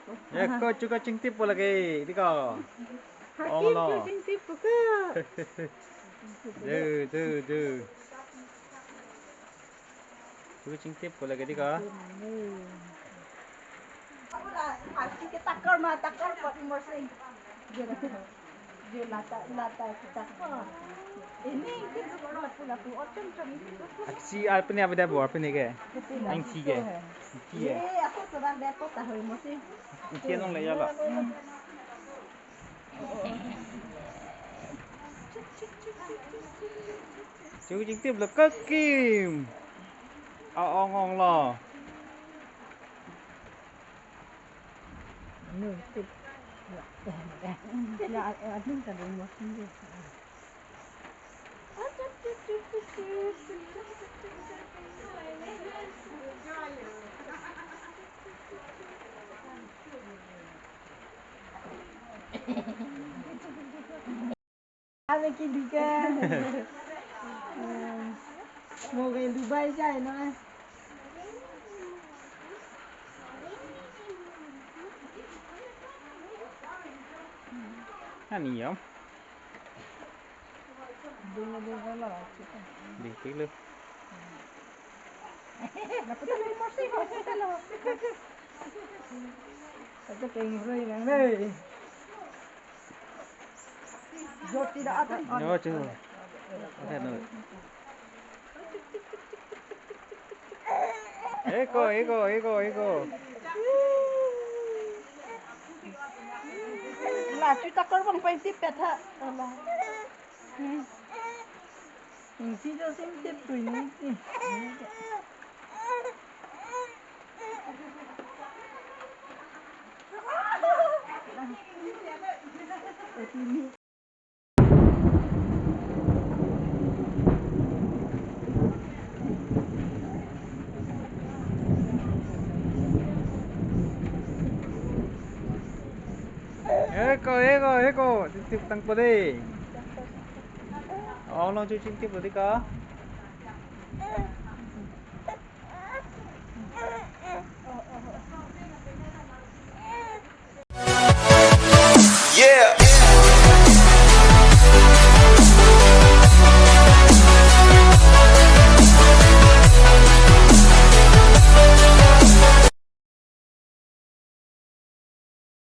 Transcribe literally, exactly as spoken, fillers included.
Eko, chu kachingtip po lake, dei ko. Hakim onglo. Kachingtip po ka. Du, du, du. Chu kachingtip po lake, dei ko. Arsi ke takar ma, takar po Timor sing. Jela ta, jela ta kita ko. Ini kita sekolah pula ku ocon con itu. Aksi arpini apa dia buat arpini ke? Aksi ke? Aksi ke? Eh, aku sedang depot tahu emosi. Aksi nong le ya lo. Chu kachingtip lo kakim. A ong ong lo. Anu, tip. Ya, eh, eh. Ya, eh, anu kan emosi dia. Ave ke dike. Hmm. Mo ke Dubai jai no. Ani yom. Ding ding lo. Ding ding lo. Ate peng roi nang dei. Jyoti da atan. No, chu. Ate no. Eko, eko, eko, eko. La, chu takar bang paintip pet ha. La. Hmm. Ingsi jo sim tip tu ini. Eko, eko, eko, tip tangpo dei. Ong long chu chingtip po dei ko.